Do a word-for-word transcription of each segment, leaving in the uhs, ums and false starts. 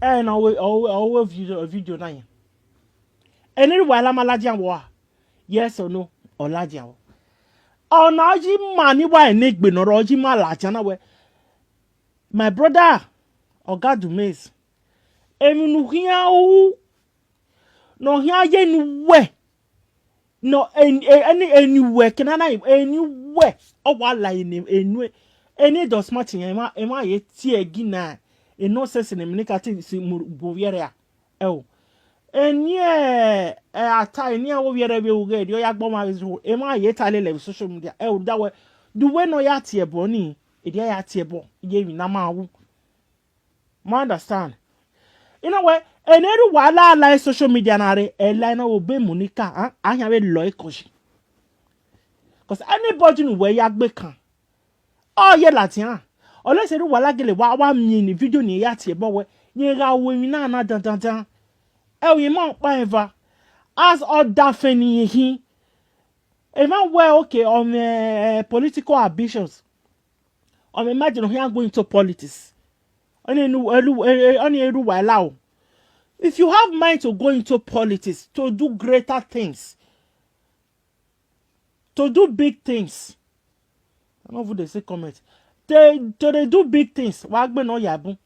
Eh, na we, o, o, we video, video na yen. Eni ri wa la ma lajan wo a? Yes or no? O lajan wo. Ona oji ma ni wa eni gbe no ro oji ma lajan na we. My brother, Oga Dumez. Emi nu hian u. No hian ye nu we. No, en-, en-, any, anywhere, can I, anywhere. Oh, wa la eni, eni, eni does match, ema, ema ye tie gina. E no sense ni mi ni ka ti si mu bo yere a. E o. Eni e, e ata, eni a wo yere be u ge, di o ya gbo ma be so. Ema ye ta le le social media. E o, that way, the way no ya tie bo ni, e di ya tie bo, ye mi na ma wu. Ma understand. You know what? Eni ri wa la la social media na re, e la na o be Monica, ah, a hian we lo e ko shi. 'Cause anybody nu we ya gbe kan. Oh, ye la ti an. Unless e ri wa la gele wa, wa mi ni video ni ya tie bo we. Ye ga we mi na na dan dan dan. E o ye ma pa eva. As other feni yin. E ma we okay on, eh, political ambitions. Um, imagine here going into politics. Oni enu, elu, eh, eh, oni eru wa la o. If you have mind to go into politics, to do greater things, to do big things, I no even dey say comment. They, to dey do big things, wa gbe no ya bun.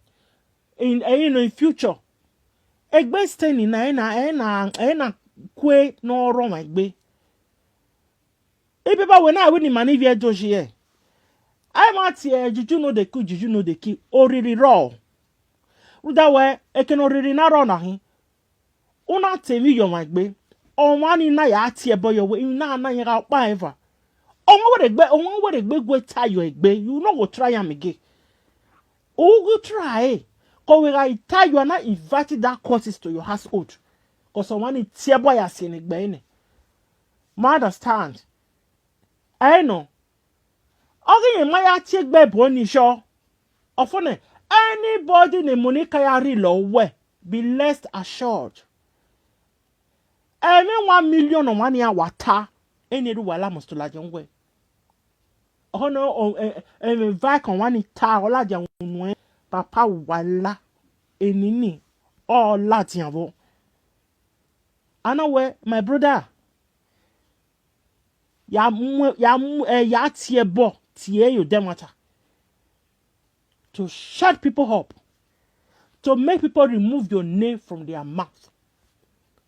In, eh, you know, in future, egbe stay ni na, eh, na, eh, na, eh, na kwe no ro wa gbe. Ibi ba we na we ni mani vie do shi e. Ai ma ti e, juju no dey kill, juju no dey kill. Oriri ro. Uda we, e ke no oriri na ro na hin. Una te mi yo ma gbe. O wa ni na ya ti e bo yo we, na na ya ga pa eva. O wa we de gbe, o wa we de gbe gwe ta yo egbe. You no go try am again. O go try. 'Cause we ga ita you are not inviting that curses to your household. 'Cause o wa ni ti e bo ya si ni gbe ni. Ma understand. I know. Oge ye ma ya tie gbe bo ni sho. Ofo ne, anybody ni Monica ya ri lo we, be rest assured. Emi one million o wa ni a wa ta. Eni ru wa la must la je we. Ono o, e, e, e, vi kan wa ni ta, o la je nu e. Papa wa la. Eni ni. O la ti an bo. Ana we, my brother. Ya mu, ya mu, eh, ya tie bo, tie you dem matter. To shut people up. To make people remove your name from their mouth.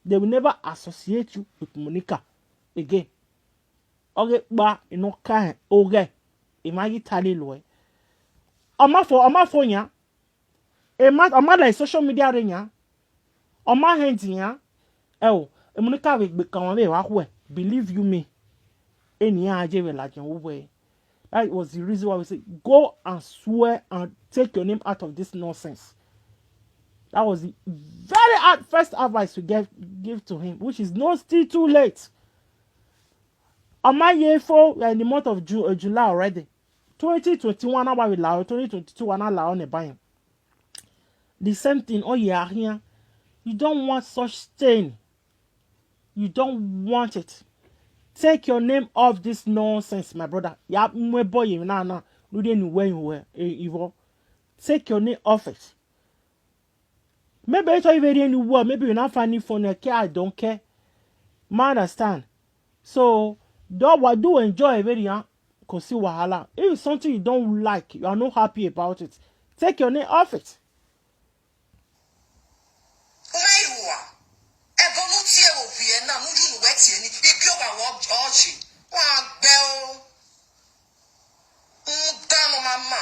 They will never associate you with Monica again. Oge pa ino ka e, oge. Imagi tali lo e. Oma fo, oma fo yan. E ma, oma la social media re yan. Oma hendi yan. E o, e Monica we gbe kan wa we wa ku e. Believe you me. Eni a je we la jen wo we. That was the reason why we say, "Go and swear and take your name out of this nonsense." That was the very ad-, first advice we gave, give to him, which is not still too late. Oma ye fo, we are in the month of Ju-, uh, July already. Twenty twenty-one, now we la, twenty twenty-two, and la on the buying. The same thing, oh yeah, here. You don't want such thing. You don't want it. Take your name off this nonsense, my brother. Ya mwe boy na na. Lu de ni we we, eh, ivo. Take your name off it. Maybe it's even in the world. Maybe you're not finding fun. I care. I don't care. Ma understand. So, do what, do enjoy very young. 'Cause see wahala. If it's something you don't like, you are not happy about it, take your name off it. Umaiwa. Ebonu tie obi e na nuju nu we tie ni. Ibi o ba wo oji. Wa gbe o. Ndano mama.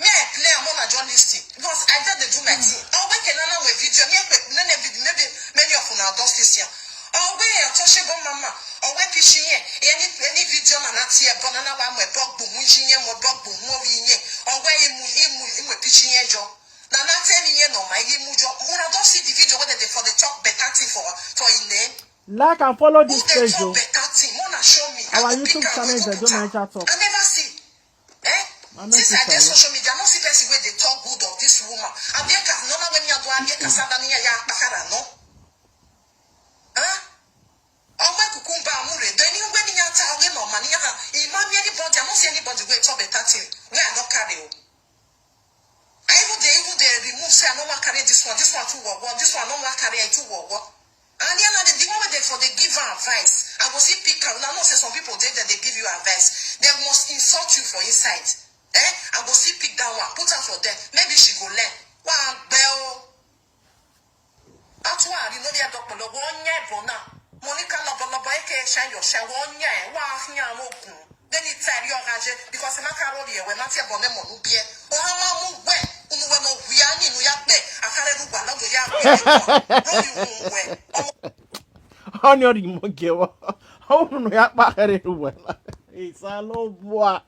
Me, I play, I'm on a journalist. Because I just dey do my thing. I will make another way video. Me, I play, none of it, maybe many of una don still see am. I will wear a Toshego mama. I will wear pishi here. Any, any video na na tie, but na na wa mo bog bu mu ji here, mo bog bu mu wi here. I will wear imu, imu, imu pishi here jo. Na na tell me here no, my imu jo. Una don see the video wey dem dey for the talk better thing for, for im name. Like and follow this page o. Who dey talk better thing? Una show me. I go pick am, we go put am. Our YouTube channel is Edo Naija Talk. I never see. Eh? Since I dey social media, I no see person wey dey talk good of this woman. Abieka, no na when you do Abieka, Sandra, ni ya, ya, Bakara, no? Huh? Ọmọ kukumba amure, do ni when you tell me no man, ya, imam anybody, I no see anybody wey talk better thing. Wey I no carry o. I even dey, even dey remove This one, this one too work, work. This one no wan carry it too work, work. And then the, the one wey dey for dey give her advice, I go see pick am. Una know say some people dey there, they give you advice. They must insult you for inside. Eh? I go see pick that one, put am for there. Maybe she go learn. Wa gbe o. Atuari no dey doctor lo wo nye bona. Monica lobo lobo eke shine your shine wo nye wa hia mo gun. Then it tell you rage because ma ka ro ye we ma tie bone mo nu bie. O ha ma mu we unu we mo wi ani nu ya pe akare ru gba logo ya pe. Ro yu mu we. Omo Onye ọrịa imo gewa. Ọnụ ya kpagharịrị wela. Ịsa lo bua.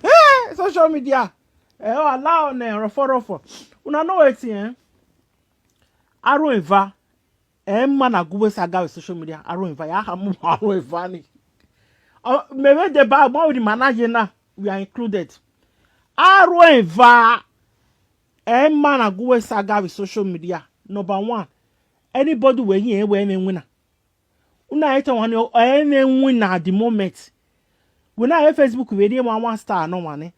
Hey, social media. Eh, allow ne rofo rofo. Una know wetin, eh? Arụ eva. Eh, mma na guwe saga with social media. Arụ eva. Ya ha mu arụ eva ni. Oh, maybe the bag, more the manager na. We are included. Arụ eva. Eh, mma na guwe saga with social media. Number one. Anybody we here, we me winner. Una ita wani o ene win at the moment. When I Facebook we dey one one star no one.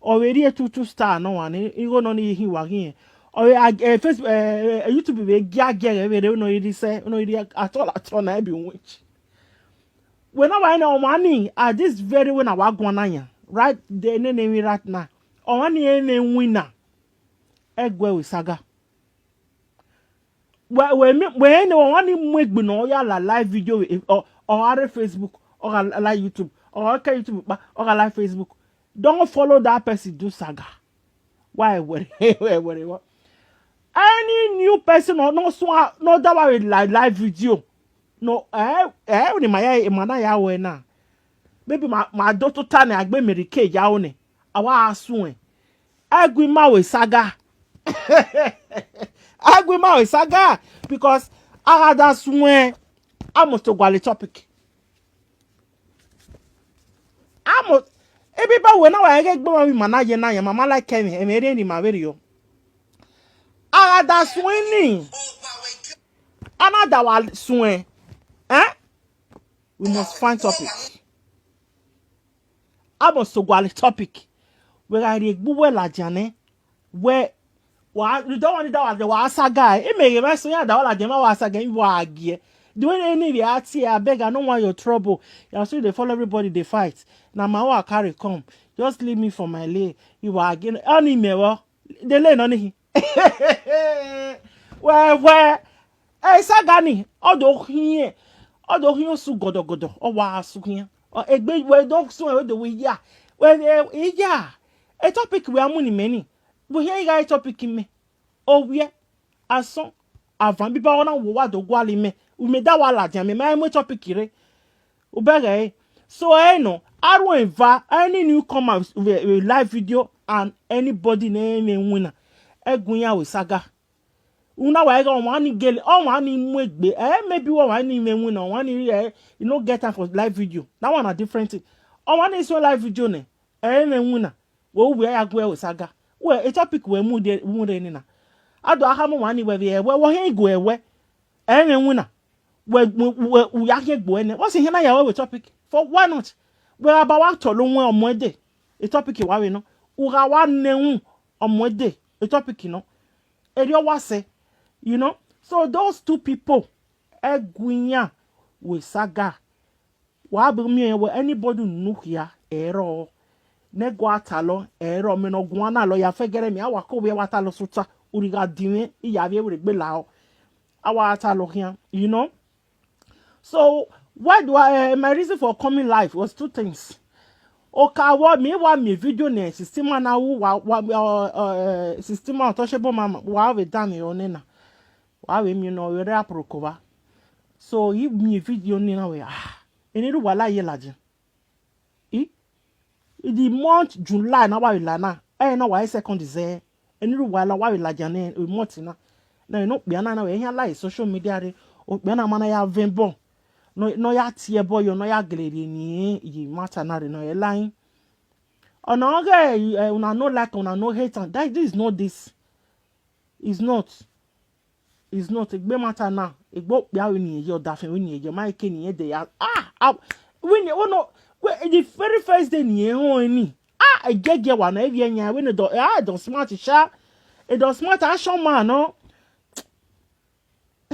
Or we dey two two star no one. You go no ni hi wa hin. Or we, uh, Facebook, uh, YouTube we gia gia we dey no idi say no idi at all at all na be which. When I know money at this very when I wa gwana ya. Right there ne ne right now. O wani ene winner. Egwe we saga. Wee wee me wee ne wa wani mu egbe na ọ ya la live video we ọ ọ are Facebook ọ ga la YouTube ọ ga ka YouTube pa ọ ga live Facebook. Don't follow that person do saga. Why were were were what? Any new person or no so no that wa la live video. No eh eh ni ma ya e ma na ya we na. Maybe ma ma do to ta ne agbe America ya o ne. Awa asu eh. Agwi ma we saga. Agwi ma we saga because I had that swear. I must to gwale topic. I must ebi ba we na wa ege gbo mi mana ye na ya mama like me e me re ni ma we yo. I had that swear ni. Another one swear. Eh? We must find topic. I must to gwale topic. We ga re gbo we la jane. We wa you don't want that one the wa saga. E me re so ya da wa la jane wa saga you wa agie. The way any be at here, I beg, I don't want your trouble. You are still they follow everybody they fight. Now my wa carry come. Just leave me for my lay. You wa again. Only me wo. They lay no ni. Well, well. Eh, saga ni. Odo hin. Odo hin su godo godo. O wa su hin. O egbe we don su we do we ya. We ya. A topic we amuni many. We here guy topic me. O we aso avan bi ba ona wo wa do gwali me. U me da wa la dia me ma mo topic re. U bere. So eh no. Aru enva any newcomer with, with live video and anybody na me winner. Egun ya we saga. Una wa ga wani gele o wani mu egbe eh maybe wa wani me winner wani eh you no get time for live video. That one a different thing. O wani so live video ne eh me winner. We we ya gwe we saga. We a topic we mu de mu de ni na. Ado aha mo wani we we we wo he go we. Eh me winner. We we we ya he go ne. What's in here na ya we topic? For why not? We about wa to lo won omo ede. A topic wa we no. U ga wa ne won omo ede. A topic no. Eri o wa se. You know? So those two people egun ya we saga. Wa be mi we anybody nu ya ero. Ne gwa ta lo ero me no gwa na lo ya fegere mi awa ko we wa ta lo suta. Uri ga dime iya be we gbe la o. Awa ta lo hian, you know. So why do I uh, my reason for coming live was two things. Okawo mi wa mi video ne system na wu wa wa uh, uh, system untouchable mama wa we dan e onena. Wa we mi no we re aproko wa. So if mi video ni na we ah. Eni ru wala ye laje. I the month July na wa we la na. Eh na wa second is eh. Eni ru wala wa we laje na month na. Na no pe na na we here like social media re. O pe na mana ya vembo. No no ya tie boy no ya gele ni yi matter na re no e line. Ona oge eh, una no like una no hate and that this is not this. Is not. Is not egbe matter now. Egbo pia we ni ejo da fe we ni ejo ma ke ni e de ya. Ah, ah we ni o no we the very first day ni e ho ni. Ah, egege wa na e bi enya we ni do ah don smart sha. E don smart action man no.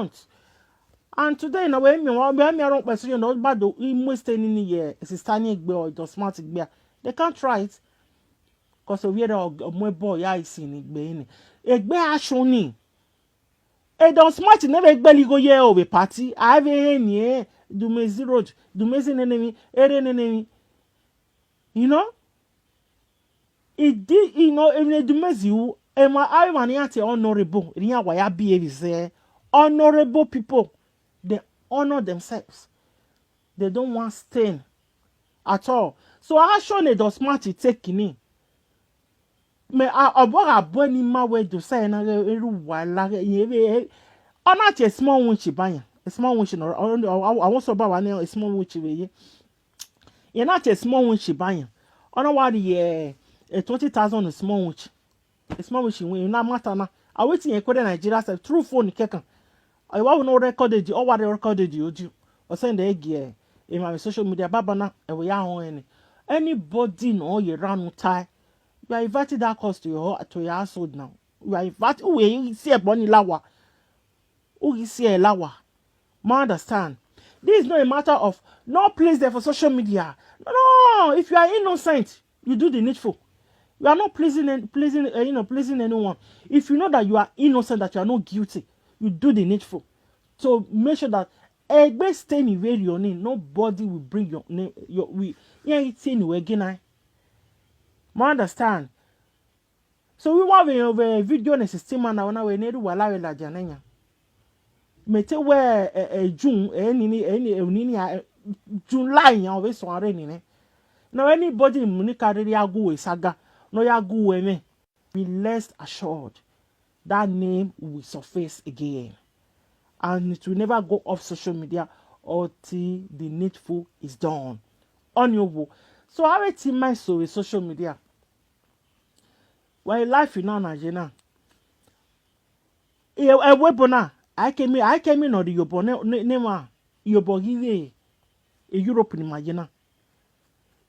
front. And today, na where me, where me, I don't pursue, you know, but the, he must stay in here. It's standing egbe or it does smart egbe. They can't try it. Because of where the, my boy, I see in egbe in. Egbe ashoni. E don smart never egbe ligo ye o be party. I have a any, eh. Dumezi road. Dumezi nenemi. Ere nenemi. You know? It did, you know, even Dumezi, who, Emma, I want to honorable. Ria waya be a honorable people. They honor themselves. They don't want stain at all. So I show ne does smart take in. Me a obo ga bo ni ma we do say na eru wa la ye be. Ona che small winch banya. A small winch no. I want so ba wa ne a small winch we ye. Ye na che small winch banya. Ona wa ye a twenty thousand small winch. A small winch we na matter na. I wait in a Nigeria self through phone kekan. I wa no record it, or what record it you do. Or send the egg here. In my social media, baba na, e we ya on any. Anybody no ye run tie. You are inviting that cause to your to your household now. You are inviting who you see a bunny lawa. Who you see a lawa. Ma understand. This is not a matter of no place there for social media. No, no, if you are innocent, you do the needful. You are not pleasing, an- pleasing, uh, you know, pleasing anyone. If you know that you are innocent, that you are not guilty, you do the needful. So make sure that egbe stay in where your name. Nobody will bring your name. Your we. Yeah, it's in where again. I. Ma understand. So we want we over video ne system na ona we ne du wala we la janenya. Mete we eh, eh, June eh, nini eh, ni eh, nini eh, July ya we so are nini. Now anybody muni carry ya go we saga. No ya go we me. Be rest assured that name will surface again. And it will never go off social media until the needful is done. On your wo. So I will team my so with social media. Why life in Nigeria? E e webo na. I came I came in the yobo ne ne ne ma yobo give e Europe ni majena.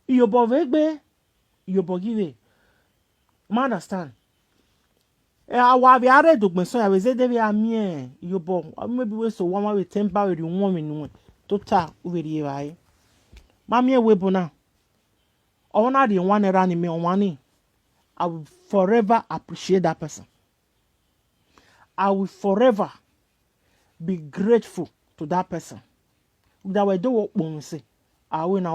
Yobo vegbe yobo give e. Ma understand. E awa bi are dogbe so ya we zede bi amie yobo. Maybe we so one we temper we one we no. Total we ri e. Ma mi e webo na. Ona the one era ni me one. I will forever appreciate that person. I will forever be grateful to that person. That we do what we say. I will now